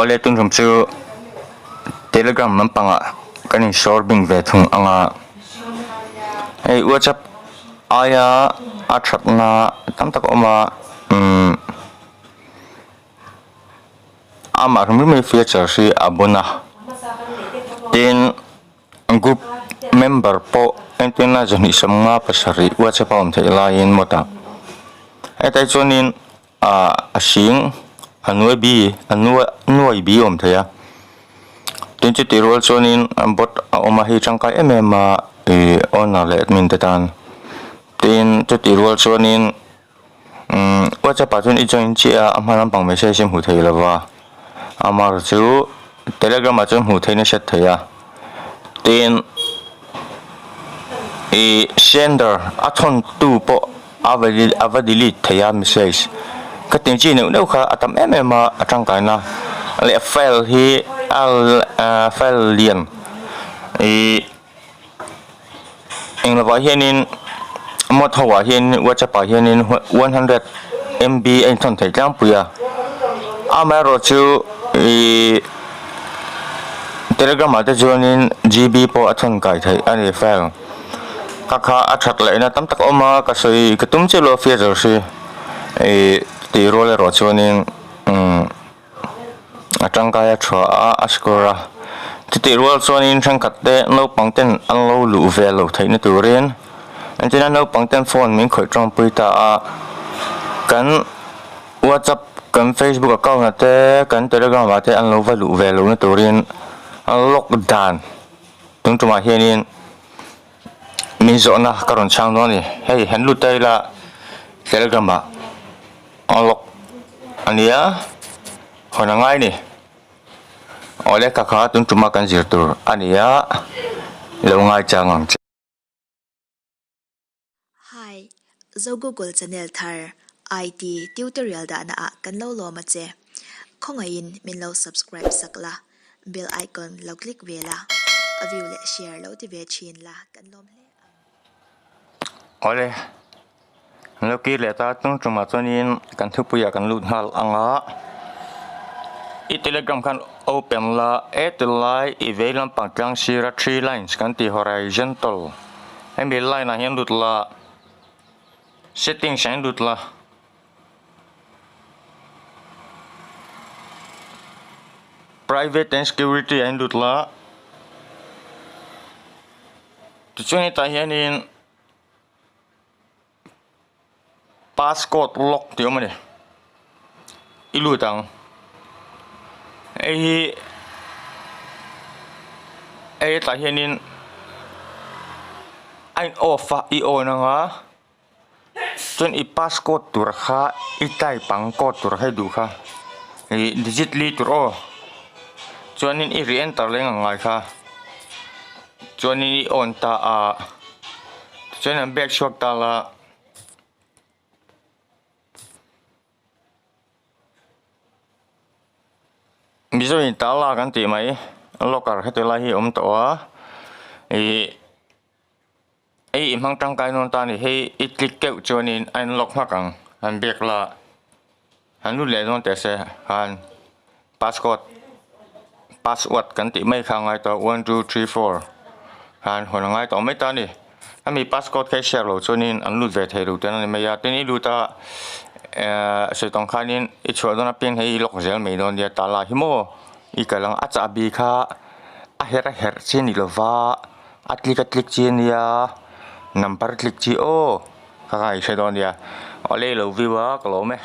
Awle tun tum chu telegram lampangah kan in sawr bing ve thung ang a, hei whatsapp aia a thatna tam tak a awm a umm amah hrim hrim hi feature hi a bun a tin group member pawh entirna 257 whatsapp a awm theih laiin mawtah hetah hi chuanin ah a hring a nuai bi a nuai nuai bi a awm thei a tin chutih rual chuanin bot a awm a hei tangkai em em a ih owner leh admin te tan tin chutih rual chuanin umm whatsapp ah chuan i join chiah a a hma lampang message hi hmuh theih lova amaherawhchu chu telegram ah chuan hmuh theihna hriat theih a tin ih sender a thawn tu pawh a va a va delete thei a message ka tih chi neuh neuh kha a tam em em a a tangkaina leh file hi a file lian ih eng lovah hianin mod ho ah hianin whatsapp ah hianin 100 MB a inthawn theih tlangpui a amaherawhchu ih telegram ah te chuanin GB pawh a thawn kai theih a ni file ka kha a that lehna tam tak a awm a ka sawi ka tum chiah lo a feature hi ih tih rual erawh chuanin umm. A tangkai a tha a a score a chutih rual chuanin thenkhat te naupang ten an lo luh ve loh theihna turin engtin a naupang ten phone min khawih tawngpui ta a kan whatsapp kan facebook account ah te kan telegram ah te an lo va luh ve lohna turin an lock dan tun tumah hianin min zawhna ka rawn chhang dawn a ni hei han lut ta ila telegram ah. A lock a nia hawn a ngai a ni awle ka kha tun tuma kan zir tur a ni a lo ngai chang ang che. Hi, Zo Google channel thar IT tutorial dahna ah kan lo lawm a che. Khawngaihin min lo subscribe sak la, bell icon lo click ve la, a view leh share lo ti ve thin la kan lawm hle ang. Awle. An lo kir leh ta tung tumah chuanin kan thupuiah kan lut nghal ang a i telegram khan open la e tilai i vei lampang tlang sira three lines kan tih horizontal hemi line ah hian lut la settings ah hian lut la. Private and security ah hian lut la tichuan hetah hianin. Passcode lock tih a awm a ni i lut ang hei hi hei hetah hianin a in off a i on ang a chuan i passcode tur kha i type ang code tur kha i duh kha ih digit li tur aw chuanin i re enter leng ang ngai kha chuanin i on ta a. Tichuan an bag chhuak ta la. Mizo in tala kan tih mai locker heti lai hi a awm tawh a ih hei i hmang tangkai nawn ta a ni hei i click keuh chuanin a in lock hmak ang an bag la han lut leh dawn teh se khan passcode password kan tih mai kha a ngai tawh 1 2 3 4 khan hawn a ngai tawh mai ta a ni hemi passcode kha i share loh chuanin an lut ve thei lo te an ni mai a tin i lut a ehh sawi tawng khanin i chhuah dawn apiang hei i lock zel mai dawn nia tala hi maw i kal ang a chahbi kha a herh a herh chi a ni lova a click a click chi a nia number click chi aw ka kha i hre dawn nia awle i lo view a ka lawm e.